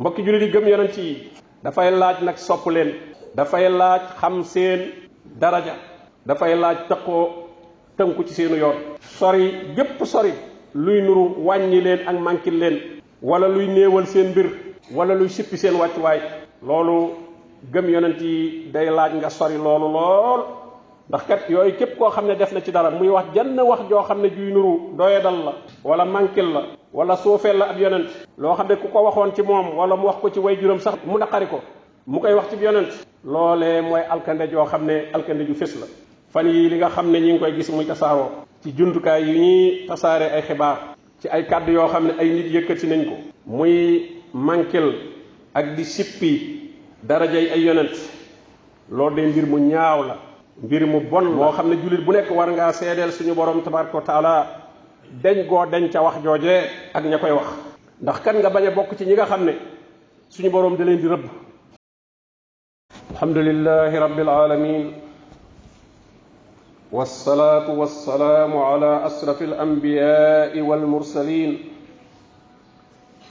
mbokki jullit yi gëm yonent yi dafay laaj nag sopp leen, dafay laaj xam seen daraja, dafay laaj taqoo tënku ci seenu yoon, sori gépp sori luy nuru wàññi leen ak mànkil leen wala luy néewal seen mbir wala luy sippi seen wàccuwaay. loolu gëm yonent yi day laaj nga sori loolu lool, ndax kat yooyu képp koo xam ne def na ci dara muy wax jenn wax joo xam ne juy nuru doyadal la wala mànkil la wala suufeel la ab yonent, loo xam ne ku ko waxoon ci moom wala mu wax ko ci way juróom sax mu naqari ko mu koy wax ci yonent, loolee mooy alkande joo xam ne alkande ju fés la. fan yi li nga xam ne ñi ngi koy gis muy tasaaroo ci jumtukaay yi ñuy tasaare ay xibaar ci ay kàddu yoo xam ne ay nit yëkkati nañ ko muy mànkil ak di sippi darajay ay yonent, loolu de mbir mu ñaaw la, mbir mu bon moo xam ne jullit bu nekk war ngaa seedeel suñu borom tabaraka wa taala dañ goo dañ ca wax joojee ak ña koy wax, ndax kan nga bañ a bokk ci ñi nga xam ne suñu borom da leen di rëbb. alhamdulillahi rabbil alamin wassalatu wassalamu ala asrafil anbiya'i wal mursalin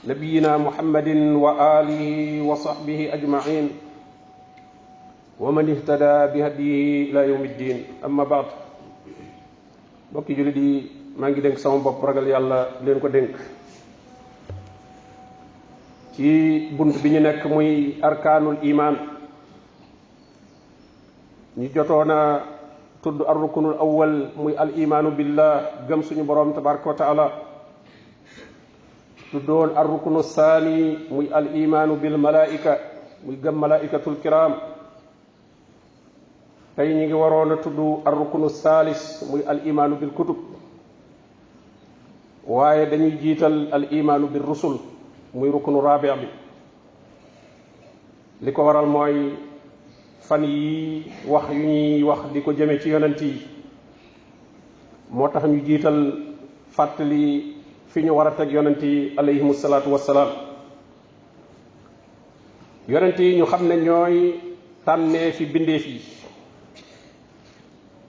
nabiyina muhammadin wa alihi wa sahbihi ajma'in wa man ihtada bi hadihi ila yawmi ddin. amma ba'd, mbokki jullit yi maa ngi dénk sama bopp ragal yàlla leen ko dénk ci bunt bi ñu nekk muy arkaanul iman. ñu jotoona tudd ar rukunul awwal muy al imaanu billah, gëm suñu borom tabaraka wa taala. tuddoon ar rukunu saani muy al imaanu bil malaika, muy gëm malaikatul kiram. tey ñi ngi waroon a tudd ar rukunu saalis muy al imaanu bil kutub, waaye dañuy jiital al imaanu bil rusul muy rukunu rabi bi. li ko waral mooy fan yi wax yu ñuy wax di ko jëme ci yonent yi moo tax ñu jiital fàttali fi ñu war a teg yonent yi alayhimu salaatu wassalaam. yonent yi ñu xam ne ñooy tànnee fi bindeef yi,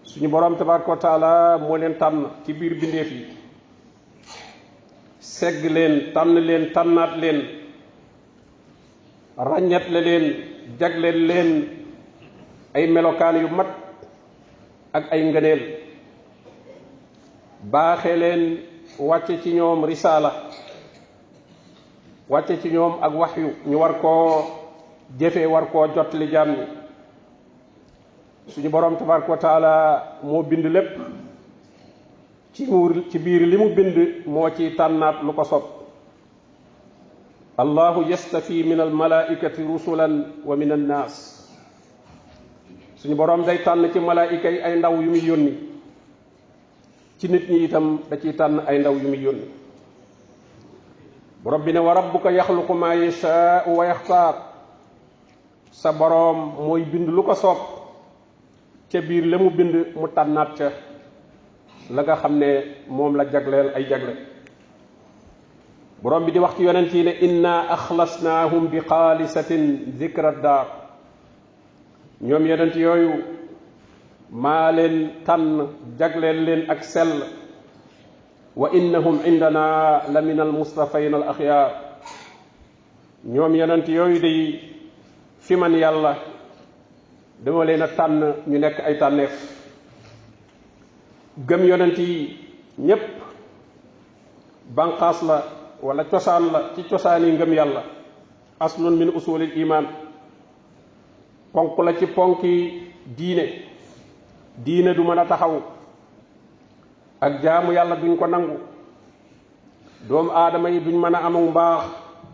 suñu boroom tabaraka wa taala moo leen tànn ci biir bindeef yi, segg leen, tànn leen, tànnaat leen, ràññetle leen, jagleel leen ay melokaan yu mat ak ay ngëneel, baaxe leen, wàcce ci ñoom risaala, wàcce ci ñoom ak waxyu ñu war koo jëfe, war koo jottali jaam ñi. suñu boroom tabaraka wa taala moo bind lépp, ci biir li mu bind moo ci tànnaat lu ko sopp. allahu yastafi min al malaikati rusulan wa min an naas. suñu boroom day tànn ci malaayika yi ay ndaw yu muy yónni, ci nit ñi itam da ciy tànn ay ndaw yu muy yónni. borom bi ne wa rabbuka yaxluqu ma yashaa'u wa yaxtaar. sa boroom mooy bind lu ko soob, ca biir la mu bind mu tànnaat ca la nga xam ne moom la jagleel ay jagle. borom bi di wax ci yonent yi ne inna axlasnaahum bi xaalisatin zikra daar. ñoom yonent yooyu maa leen tànn jagleel leen ak sell. wa innahum indana la min al mustafayn al axyaar. ñoom yonent yooyu day fi man yàlla dama leen a tànn ñu nekk ay tànneef. gëm yonent yi ñépp banqaas la wala cosaan la ci cosaan yi ngëm yàlla, aslun min usulil iman. ponk la ci ponki diine du mën a taxaw ak jaamu yàlla duñ ko nangu, doomu aadama yi duñ mën a amul mbaax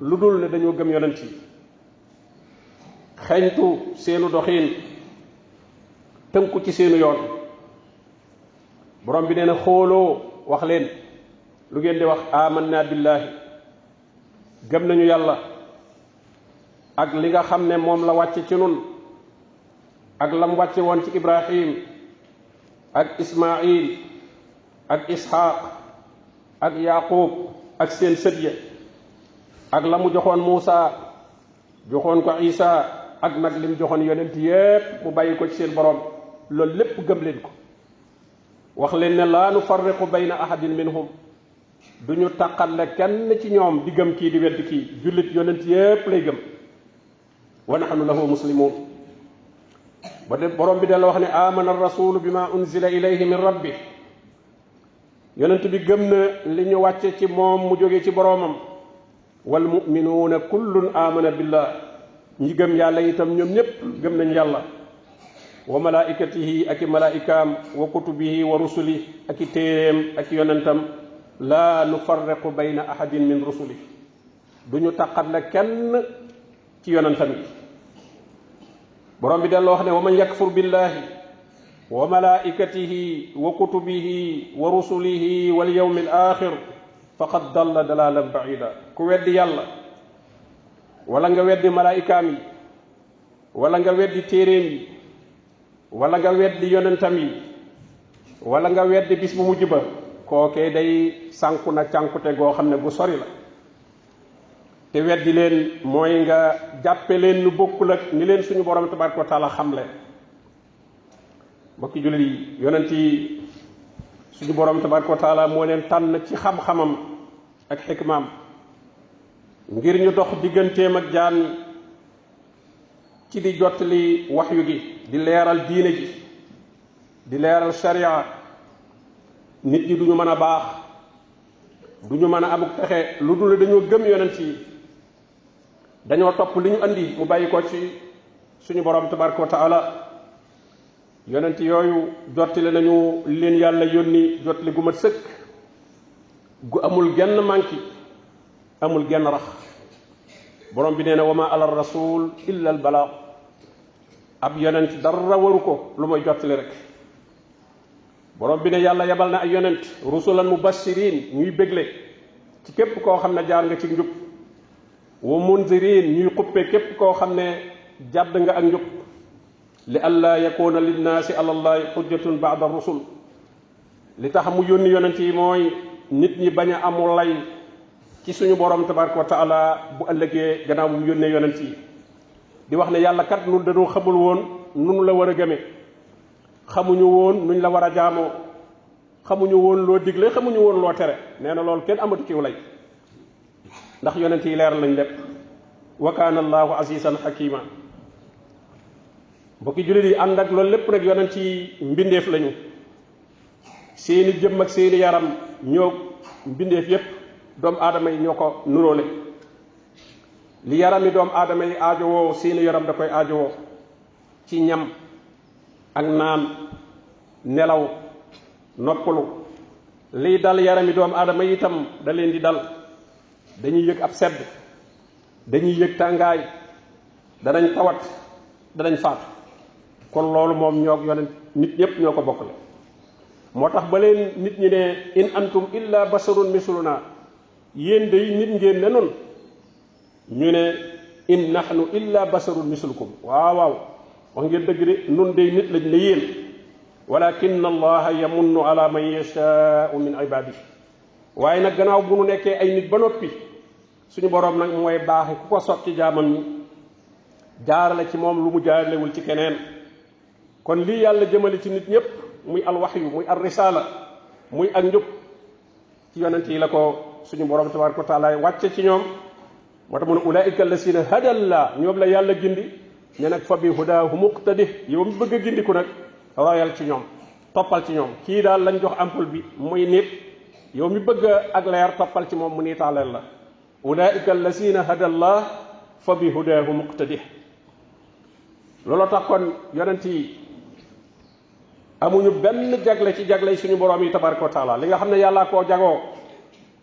lu dul ne dañoo gëm yonent yi, xeñtu seenu doxiin, tënku ci seenu yoon. borom bi nee na xooloo wax leen lu ngeen di wax amanna billahi, gëm nañu yàlla ak li nga xam ne moom la wàcce ci nun, ak lam wàcce woon ci ibrahim ak ismail ak ishaq ak yaqub ak seen sët ya, ak la mu joxoon muusa, joxoon ko isa, ak nag lim joxoon yonent yépp mu bàyyi ko ci seen borom. loolu lépp gëm leen ko. wax leen ne laa nufarriqu bayna ahadin minhum, duñu taqale kenn ci ñoom di gëm kii di wedd kii jullit yonent yépp lay gëm wa nahnu lahu muslimun ba de borom bi dala wax ne amana ar-rasul bima unzila ilayhi min rabbih yonent bi gëm na li ñu wàcce ci moom mu jóge ci boromam wal mu'minuuna kullun amana billah ñi gëm yàlla itam ñoom ñépp gëm nañ yàlla wa malaikatihi ak malaikaam wa kutubihi wa rusuli ak téeréem ak yonentam la nufarriqu bayna ahadin min rusuli duñu taqatle kenn ci yonentam yi borom bi delloo wax ne wa man yakfur billahi wa malaikatihi wa kutubihi wa rusulihi wal yawmil axir faqad dalla dalalan baida ku weddi yàlla wala nga weddi malaikaam yi wala nga weddi téeréem yi wala nga weddi yonentam yi wala nga weddi bis bu mujj ba kookee day sànku na cànkute goo xam ne gu sori la te weddi leen mooy nga jàppe leen lu bokkul ak ni leen suñu borom tabaraka wa taala xamle mbokki jullit yi yonent yi suñu borom tabaraka wa taala moo leen tànn ci xam-xamam ak xikmaam ngir ñu dox digganteem ak jaam ñi ci di jottali waxyu gi di leeral diine ji di leeral sharia nit ñi duñu mën a baax duñu mën a amuk texe lu dul dañoo gëm yonent yi dañoo topp li ñu andi mu bàyyi ko ci suñu borom tabaraka wa taala yonent yooyu jottali nañu leen yàlla yónni jottali gu mat sëkk gu amul genn manki amul genn rax borom bi nee na wa ma ala rasul illa al balaa ab yonent dara waru ko lu mooy jottali rek borom bi ne yàlla yabal na ay yonent rusulan mubashirin ñuy bégle ci képp koo xam ne jaar nga ci njub wa munzirin ñuy xuppe képp koo xam ne jàdd nga ak njub li alla yakuna linnaasi ala allahi xujjatun ba'da rusul li tax mu yónni yonent yi mooy nit ñi bañ a amul lay ci suñu borom tabaraka wa taala bu ëllëgee gannaaw bu mu yónnee yonent yi di wax ne yàlla kat nun dañoo xamul woon nunu la war a gëme xamuñu woon nuñ la war a jaamoo xamuñu woon loo digle xamuñu woon loo tere nee na loolu kenn amatu ciw lay ndax yonent yi leeral nañ lépp wa kaana allahu azizan hakima mbokki jullit yi ànd ak loolu lépp nag yonent yi mbindeef lañu seeni jëmm ak seeni yaram ñoo mbindeef yépp doomu aadama yi ñoo ko nuróole li yaram yi doomu aadama yi aajowoo seeni yaram da koy aajowoo ci ñam ak naan nelaw noppalu liy dal yaram yi doomu aadama yi itam da leen di dal dañuy yëg ab sedd dañuy yëg tàngaay danañ tawat danañ faatu kon loolu moom ñoo yonent nit ñépp ñoo ko bokkale moo tax ba leen nit ñi ne in antum illa basarun misluna yéen day nit ngeen ne noonu ñu ne in nahnu illa basarun mislukum waaw waaw wax ngeen dëgg de nun day nit lañ ne yéen walakin allaha yamunnu ala man yashaau min ibadihi waaye nag gannaaw bu nu nekkee ay nit ba noppi suñu boroom nag mooy baaxe ku ko sot ci jaamam ñi jaarale ci moom lu mu jaaralewul ci keneen kon lii yàlla jëmale ci nit ñépp muy alwaxyu muy ar risala muy ak njub ci yonent yi la ko suñu boroom tabaraka wa taala wàcce ci ñoom moo tax mu ne ulaika allasina hadallah ñoom la yàlla gindi ne nag fa bi hudaahu muqtadi yow mi bëgg a gindiku nag royal ci ñoom toppal ci ñoom kii daal lañ jox ampul bi muy nit yow mi bëgg ak leer toppal ci moom mu niitaaleel la ulaika allasina hadallah fa bi hudaahu muqtadi looloo tax kon yonent yi amuñu benn jagle ci jagle suñu borom yi tabaraka wa taala li nga xam ne yàllaa koo jagoo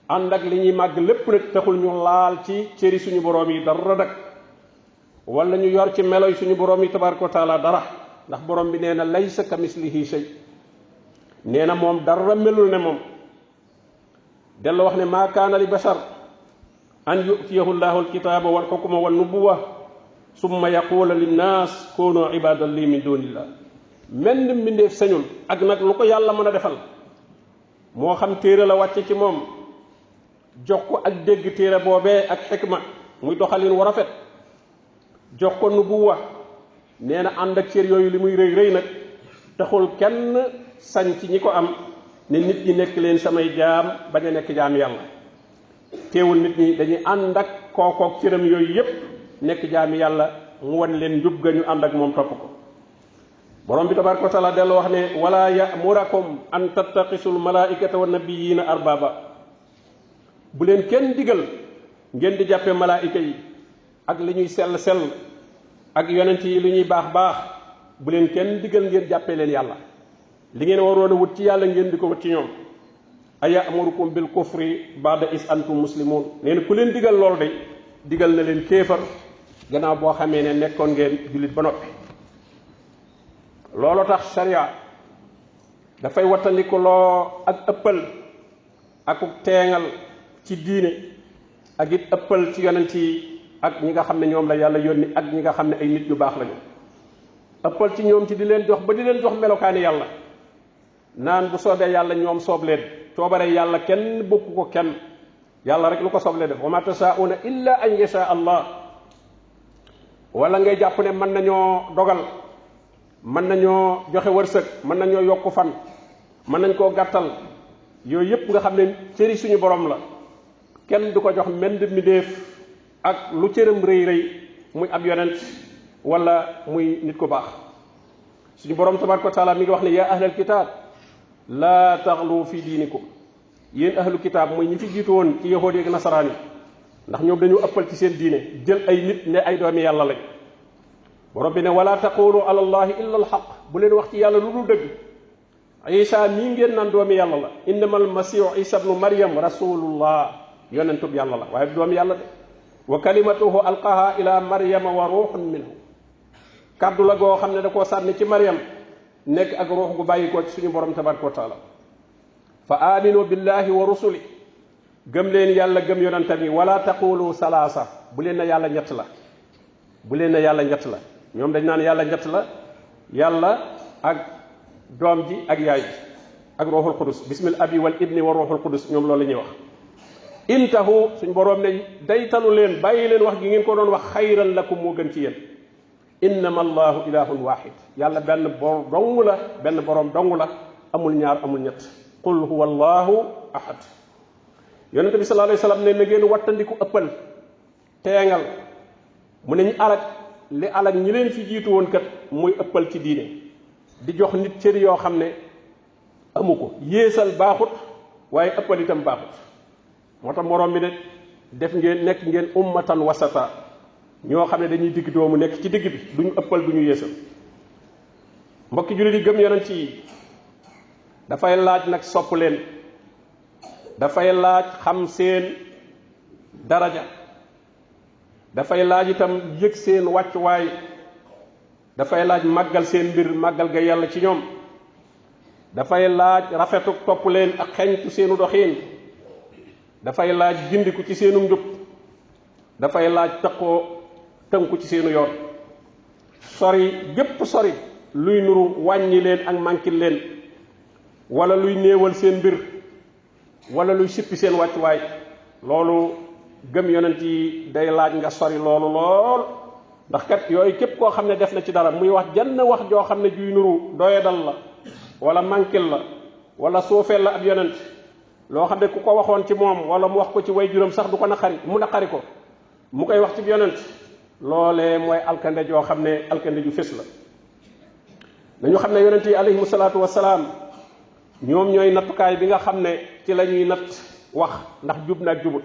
ànd ak li ñuy màgg lépp nag taxul ñu laal ci cëri suñu borom yi dara dak wala ñu yor ci meloy suñu borom yi tabaraka wa taala dara ndax borom bi nee na laysa kamislihi shay nee na moom dara melul ne moom dellu wax ne maa kaana li bashar an yutiyahu llahu alkitaba wal hukma wan nubuwa summa yaqula linnaas kunu ibadan li min dunillah menn mbindeef sañul ak nag lu ko yàlla mën a defal moo xam téere la wàcce ci moom jox ko ak dégg téere boobee ak xikma muy doxalin war a rafet jox ko nubuwa nee na ànd ak cër yooyu li muy rëy rëy nag taxul kenn sañ ci ñi ko am ne nit ñi nekk leen samay jaam bañ a nekk jaam yàlla teewul nit ñi dañuy ànd ak kookook cëram yooyu yépp nekk jaami yàlla mu wan leen njub ga ñu ànd ak moom topp ko borom bi tabaraka wa taala dellu wax ne wala ya'murakum an tattaqisul malaikata wa nabiyina arbaba bu leen kenn digal ngeen di jàppe malaayika yi ak li ñuy sell ak yonent yi li ñuy baax bu leen kenn digal ngeen jàppee leen yàlla li ngeen waroon a wut ci yàlla ngeen di ko wut ci ñoom ayamurukum bil kufri ba'da is antum muslimun nee na ku leen digal lool de digal na leen kéefar gannaaw boo xamee ne nekkoon ngeen jullit ba noppi loolu tax sharia dafay wattandiku loo ak ëppal ak teengal ci diine ak it ëppal ci yonent yi ak ñi nga xam ne ñoom la yàlla yónni ak ñi nga xam ne ay nit yu baax lañu ëppal ci ñoom ci di leen jox ba di leen jox melokaani yàlla naan bu soobee yàlla ñoom soob leen coobare yàlla kenn bokku ko kenn yàlla rek lu ko sooblee def wa ma tashaa'una illa an yasha allah wala ngay jàpp ne mën nañoo dogal mën nañoo joxe wërsëg mën nañoo yokku fan mën nañ koo gàttal yooyu yépp nga xam ne cëri suñu borom la kenn du ko jox mend mi def ak lu cëram rëy muy ab yonent wala muy nit ku baax suñu borom tabaraka wa taala mi ngi wax ne yaa ahlal kitaab laa taxlu fi diinikum yéen ahlu kitaab mooy ñi fi jiitu woon ci yahuud yi ak nasaraan yi ndax ñoom dañu ëppal ci seen diine jël ay nit ne ay doomi yàlla lañ borom bi ne wala taqulu ala allahi illa alxaq bu leen wax ci yàlla lu dul dëgg isa mii ngeen naan doomi yàlla la innama almasihu isa bnu maryam rasulullah yonentub yàlla la waaye doomi yàlla de wa kalimatuhu alqaha ila maryama wa ruuxun minhu kàddu la goo xam ne da koo sànni ci maryam nekk ak ruux gu bàyyikoo ci suñu borom tabaraka wa taala fa aminu billahi wa rusuli gëm leen yàlla gëm yonentam yi wala taqulu salaasa bu leen na yàlla ñett la bu leen na yàlla ñett la ñoom dañ naan yàlla ñett la yàlla ak doom ji ak yaay ji ak ruuxul qudus bismil abi wal ibni wa ruuxul qudus ñoom loolu la ñuy wax intahu suñ boroom ne daytalu leen bàyyi leen wax gi ngeen ko doon wax xayran lakum moo gën ci yéen innama allahu ilahun wahid yàlla benn boroom dong la amul ñaar amul ñett qul huwa allahu ahad yonente bi sallallahu alayhi wasallam ne na ngeen wattandiku ëppal teengal mu ne ñu alag ñi leen fi jiitu woon kat muy ëppal ci diine di jox nit cër yoo xam ne amu ko yéesal baaxut waaye ëppal itam baaxut moo tax moroom bi ne def ngeen nekk ngeen ummatan wasata ñoo xam ne dañuy digg doomu nekk ci digg bi duñu ëppal duñu yéesal mbokki jullit yi gëm yonent yi dafay laaj nag sopp leen dafay laaj xam seen daraja dafay laaj itam yëg seen wàccuwaay dafay laaj màggal seen mbir màggal ga yàlla ci ñoom dafay laaj rafetu topp leen ak xeñtu seenu doxiin dafay laaj gindiku ci seenu njub dafay laaj taqoo tënku ci seenu yoon sori gépp sori luy nuru wàññi leen ak mànkil leen wala luy néewal seen mbir wala luy sippi seen wàccuwaay loolu gëm yonent yi day laaj nga sori loolu lool ndax kat yooyu képp koo xam ne def na ci dara muy wax jenn wax joo xam ne juy nuru doyadal la wala mànkil la wala suufeel la ab yonent loo xam ne ku ko waxoon ci moom wala mu wax ko ci way juróom sax du ko naqari ko mu koy wax ci yonent loolee mooy alkande joo xam ne alkande ju fés la dañu xam ne yonent yi alayhimu salaatu wasalaam ñoom ñooy nattukaay bi nga xam ne ci la ñuy natt wax ndax jub na ak jubut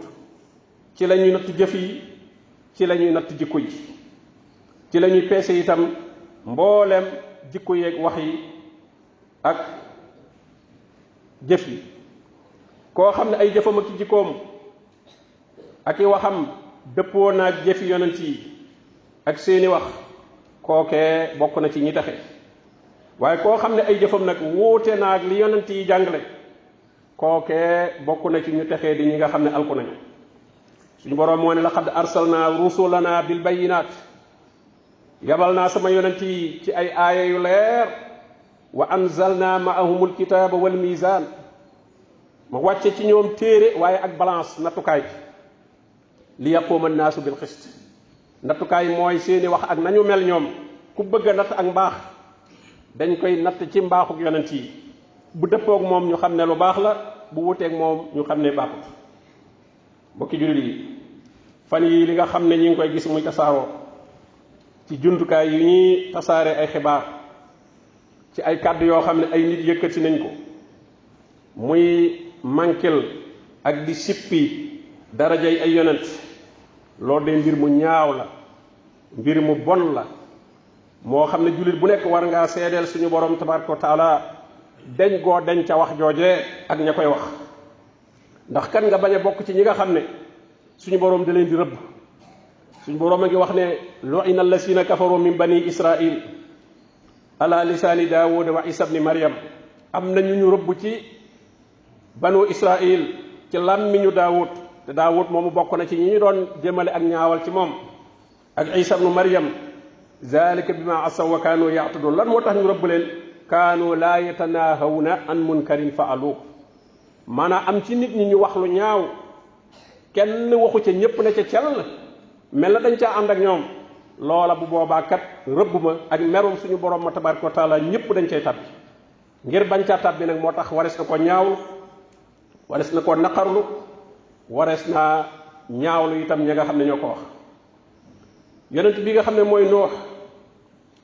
ci la ñuy natt jëf yi ci la ñuy natt jikko yi ci la ñuy peese itam mboolem jikko yeeg wax yi ak jëf yi koo xam ne ay jëfam ak jikkoom ak i waxam dëppoo naag jëfi yonent yi ak seeni wax kookee bokk na ci ñi taxe waaye koo xam ne ay jëfam nag wuute naag li yonent yi jàngale kookee bokk na ci ñu texee di ñi nga xam ne alku nañu suñu boroom moo ne laqad arsalna rusulana bil bayyinaat yabal naa sama yonent yi ci ay aaya yu leer wa anzalna ma'ahumul kitaaba wal mizaan ma wàcce ci ñoom téere waaye ak balance nattukaay li yaquuma naasu bil xist nattukaay mooy seeni wax ak nañu mel ñoom ku bëgg a natt ak mbaax dañ koy natt ci mbaaxuk yonent yi bu dëppoog moom ñu xam ne lu baax la bu wuteeg moom ñu xam ne baaxut. mbokki jullit yi fan yi li nga xam ne ñi ngi koy gis muy tasaaroo ci jumtukaay yi ñuy tasaare ay xibaar ci ay kàddu yoo xam ne ay nit yëkkati nañ ko muy mankel ak di sippi darajay ay yonent loolu de mbir mu ñaaw la, mbir mu bon la moo xam ne jullit bu nekk war ngaa seedeel suñu borom tabaraka wa taala dañ goo dañ ca wax joojee ak ña koy wax. ndax kan nga bañ a bokk ci ñi nga xam ne suñu borom da leen di rëbb. suñu borom a ngi wax ne lu'ina allasina kafaru min bani israil ala lisaani daawuda wa isa ibni maryam. am na ñu rëbb ci banu israil ci làmmiñu daawud te daawud moomu bokk na ci ñi ñu doon jëmale ak ñaawal ci moom ak isa ibnu maryam. zalika bima asaw wa kaanu yaatadun. lan moo tax ñu rëbb leen? kaanu laa yatanahawna an munkarin faalu. maanaam am ci nit ñi ñu wax lu ñaaw kenn waxu ca ñépp na ca cell mel na dañ caa ànd ak ñoom loola bu boobaa kat rëbb ma ak merum suñu borom ma tabaraka wa taala ñépp dañ cay tabbi. ngir bañ caa tabbi nag moo tax warees na ko ñaawlu, warees na ko naqarlu, warees naa ñaawlu itam ñi nga xam ne ñoo ko wax. yonent bi nga xam ne mooy Nuux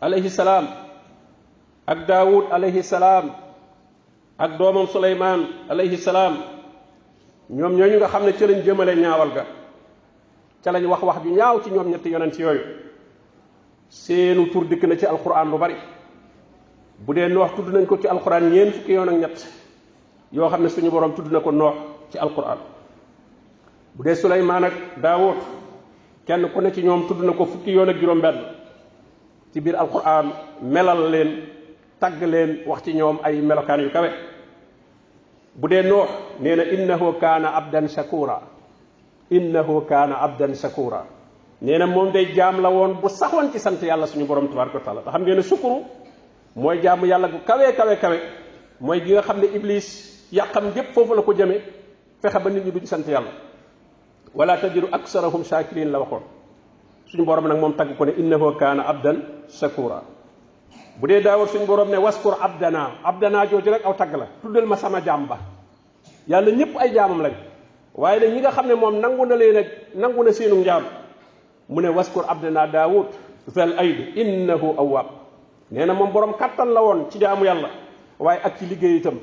alayhi salaam ak Daawud alayhi salaam ak doomam Suleymaan alayhi salaam ñoom ñooñu nga xam ne ca lañ jëmale ñaawal ga ca lañ wax wax ju ñaaw ci ñoom ñetti yonent yooyu. seenu tur dikk na ci alquran lu bari. bu dee Nuux tudd nañ ko ci alquran ñeent fukki yoon ak ñett yoo xam ne suñu borom tudd na ko Nuux ci alquran. bu dee Suleymaan ak Daawud kenn ku ne ci ñoom tudd na ko fukki yoon ak juróom-benn ci biir alquran melal leen, tagg leen, wax ci ñoom ay melokaan yu kawe. bu dee Nuux nee na innahu kaana abdan shakura, innahu kaana abdan shakura. nee na moom day jaam la woon bu saxoon ci sant yàlla suñu borom tabaraka wa taala. te xam ngeen ne sukuru mooy jaamu yàlla gu kawe kawe kawe mooy gi nga xam ne iblis yàqam yépp foofu la ko jëme fexe ba nit ñi duñ sant yàlla. wala tajidu aksarahum shakirin la waxoon. suñu borom nag moom tagg ko ne innahu kaana abdan shakura. bu dee Daawud suñu borom ne waskur abdana jooju rek aw tagg la, tuddal ma sama jaam ba. yàlla ñëpp ay jaamam lañ waaye nag ñi nga xam ne moom nangu na leen ak nangu na seenu njaam mu ne waskur abdana Daawud zal ayd innahu awwab. nee na moom borom kattan la woon ci jaamu yàlla waaye ak ci liggéey itam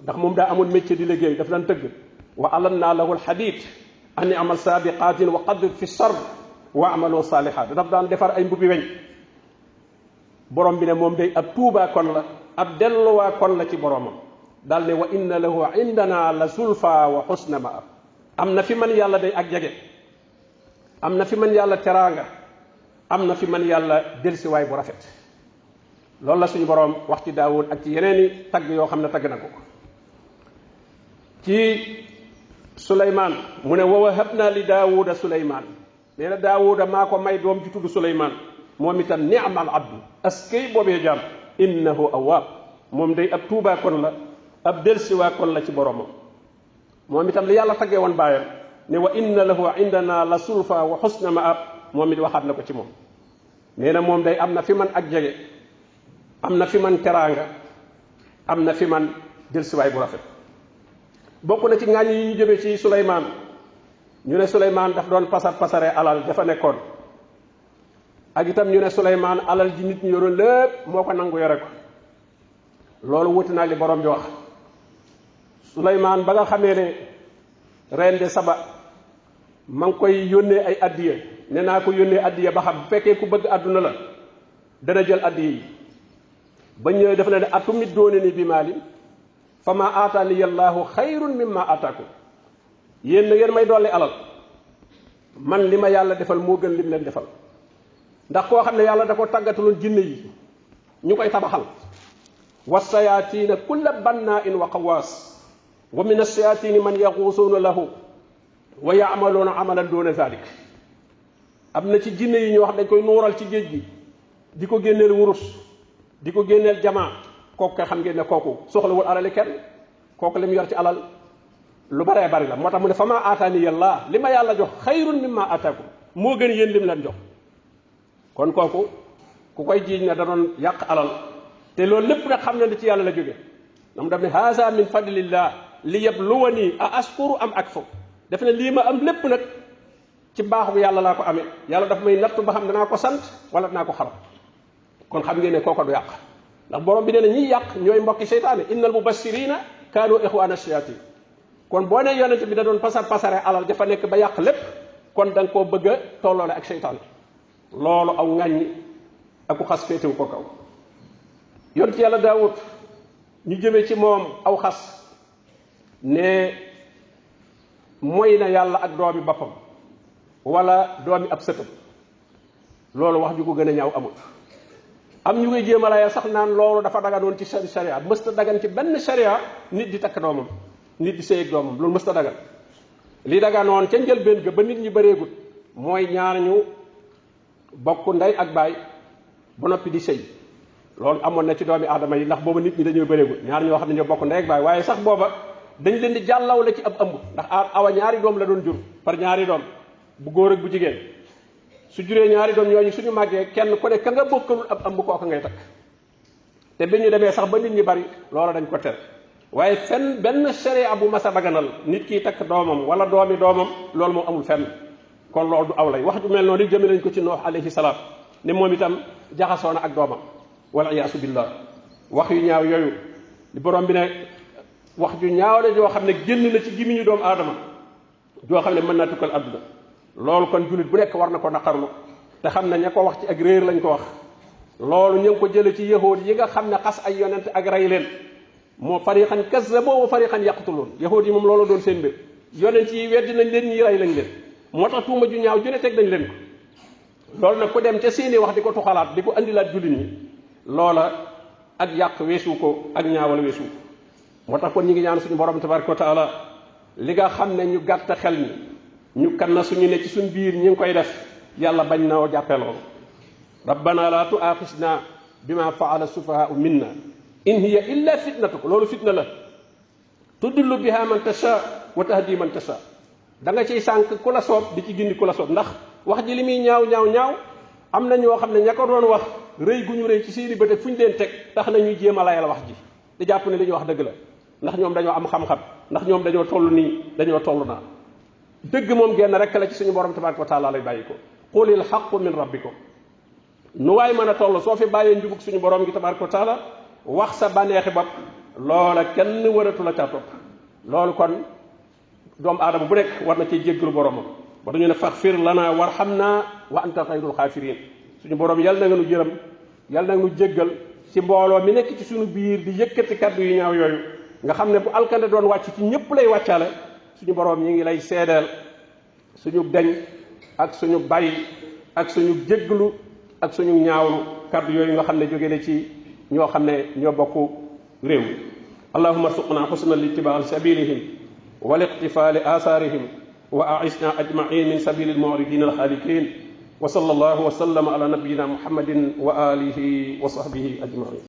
ndax moom daa amoon métier di liggéey daf daan tëgg. wa alanna lahu alhadid an amal sabiqatin wa qaddir fi sard wa amalu salihat. daf daan defar ay mbubbi weñ. borom bi ne moom day ab tuubaa kon la, ab delluwaa kon la ci boromam. daal ne wa inna lahu indana la zulfa wa husna maab. am na fi man yàlla day ak jege, am na fi man yàlla teraanga, am na fi man yàlla delsiwaay bu rafet. loolu la suñu borom wax ci Daawud ak ci yeneeni tagg yoo xam ne tagg na ko. ci Suleymaan mu ne wa wahabna li Daawuda Suleymaan. nee na Daawuda maa ko may doom ji tudd Suleymaan. moom itam ni'mal abdu askay boobee jaam innahu awwaab. moom day ab tuubaa kon la, ab delsiwaa kon la ci boromam. moom itam li yàlla taggee woon baayam ne wa inna lahu indana la sulfa wa husna maab. moom it waxaat na ko ci moom. nee na moom day am na fi man ak jege, am na fi man teraanga, am na fi man delsiwaay bu rafet. bokk na ci ngaañ yi ñu jëmee ci Suleymaan ñu ne Suleymaan daf doon pasare alal dafa nekkoon. ak itam ñu ne Suleymaan alal ji nit ñi yoroon lépp moo ko nangu yore ko. loolu wuti naa li borom bi wax. Suleymaan ba nga xamee ne reine de Saba ma ngi koy yónnee ay addiya, ne naa ko yónnee addiya ba xam bu fekkee ku bëgg àdduna la dana jël addiya yi. ba ñëwee def na ne atumit doone ni bi maalin fa ma aataani yallaahu xayrun mimma aataakum. yéen na ngeen may dolli alal, man li ma yàlla defal moo gën lim leen defal. ndax koo xam ne yàlla da ko tàggataloon jinne yi ñu koy tabaxal. wasayaatiina kulla bannaa'in wa qawaas wa min asayaatiini man yaxuusuuna lahu wa yaamaluuna amalan doona zalik. am na ci jinne yi ñoo xam dañ koy nuural ci géej gi di ko génneel wurus, di ko génneel jamaa. kooku kay xam ngeen ne kooku soxlawul alali kenn. kooku li mu yor ci alal lu baree bari la. moo tax mu ne fa maa aataani yàlla, li ma yàlla jox xayrun mimma aataakum, moo gën yéen lim leen jox. kon kooku ku koy jiiñ ne da doon yàq alal te loolu lépp nag xam ne ci yàlla la jóge dam def ne haza min fadlillah li yabluwani a askuru am akfur def ne lii ma am lépp nag ci mbaaxu yàlla laa ko amee yàlla daf may natt ba xam danaa ko sant wala danaa ko xarab kon xam ngeen ne kooko du yàq ndax borom bi nee na ñiy yàq ñooy mbokki seytaane innal mubassirina kaanu ixwaana shayatin kon boo ne yonente bi da doon pasare alal dafa nekk ba yàq lépp kon da nga koo bëgg a tolloole ak seytaane loolu aw ŋàññi aku xas féetewu ko kaw yonent yàlla daawut ñu jëmee ci moom aw xas ne mooy na yàlla ak doomi boppam wala doomi ab sëtam loolu wax ju ko gën a ñaaw amul am ñu koy jéem a layal sax naan loolu dafa daganoon ci sharia mësta dagan ci benn sharia nit di takk doomam nit di sëy ak doomam loolu mësta dagan li daganoon ca njëlbéen ga ba nit ñi bëreegut mooy ñaar ñu bokk ndey ak baay ba noppi di sëy loolu amoon na ci doomi aadama yi ndax booba nit ñi dañoo bëreegut ñaar ñoo xam ne ñoo bokk ndey ak baay waaye sax booba dañ leen di jàllaw la ci ab ëmb ndax awa ñaari doom la doon jur par ñaari doom bu góor ak bu jigéen su juree ñaari doom ñooñu suñu màggee kenn ku ne ka nga bokkalul ab ëmb kooka ngay takk te bi ñu demee sax ba nit ñi bari loola dañ ko tere waaye fenn benn sharia bu mas a daganal nit kiy takk doomam wala doomi doomam loolu moom amul fenn kon loolu du aw lay wax ju mel noonu jëme nañ ko ci Nuux alayhi salaam ne moom itam jaxasoo na ak doomam wala iyaasu billah wax yu ñaaw yooyu li borom bi ne wax ju ñaaw la joo xam ne génn na ci gimiñu doomu aadama joo xam ne mën naa tukkal àdduna loolu kon jullit bu nekk war na ko naqarlu te xam ne ña ko wax ci ak réer lañ ko wax loolu ñu ngi ko jële ci yahuud yi nga xam ne xas ay yonent ak rey leen moo fariqan kazzabu wa fariqan yaqtuluun yahuud yi moom loolu doon seen mbir yonent yi weddi nañ leen ñi rey lañ leen moo tax tuuma ju ñaaw ju ne teg nañ leen ko loolu nag ku dem ca seeni wax di ko tuxalaat di ko andilaat jullit ñi loola ak yàq weesu ko ak ñaawal weesu ko moo tax kon ñi ngi ñaan suñu borom tabaraka wa taala li nga xam ne ñu gàtt xel ñi ñu kan na suñu ne ci suñ biir ñi ngi koy def yàlla bañ na jàppee loolu rabbana la tuaxisna bima faala sufahaau minna in hiya illa fitnatuk loolu fitna la tudillu biha man tasha wa tahdi man tasha da nga ciy sànq ku la soob di ci gindi ku la soob ndax wax ji li muy ñaaw ñaaw ñaaw am na ñoo xam ne ña ko doon wax rëy gu ñu rëy ci seeni bët fu ñu leen teg tax na ñuy jéem a layal wax ji di jàpp ne li ñuy wax dëgg la ndax ñoom dañoo am xam-xam ndax ñoom dañoo toll nii dañoo toll naa dëgg moom genn rek la ci suñu borom tabaraka wa taala lay bàyyi ko qulil haqqu min rabbikum nu waay mën a toll soo fi bàyyee njubug suñu borom gi tabaraka wa taala wax sa bànneexi bopp loola kenn waratu la caa topp loolu kon doomu aadama bu nekk war na cee jéggalu boromam ba dañu ne faghfir lana warhamna wa anta xayrul xaafirin suñu borom yal na nga nu jërëm yal na nga nu jéggal ci mbooloo mi nekk ci suñu biir di yëkkati kaddu yu ñaaw yooyu nga xam ne bu alkande doon wàcc ci ñëpp lay wàccaale suñu borom ñi ngi lay seedeel suñu deñ ak suñu bay ak suñu jégglu ak suñu ñaawlu kaddu yooyu nga xam ne jóge na ci ñoo xam ne ñoo bokk réew mi allahumma arzuqna husna littiba'i sabilihim wal iqtifa li atharihim wa a'isna ajma'in min sabilil mu'ridin al khaliqin wa sallallahu wa sallama ala nabiyyina muhammadin wa alihi wa sahbihi ajma'in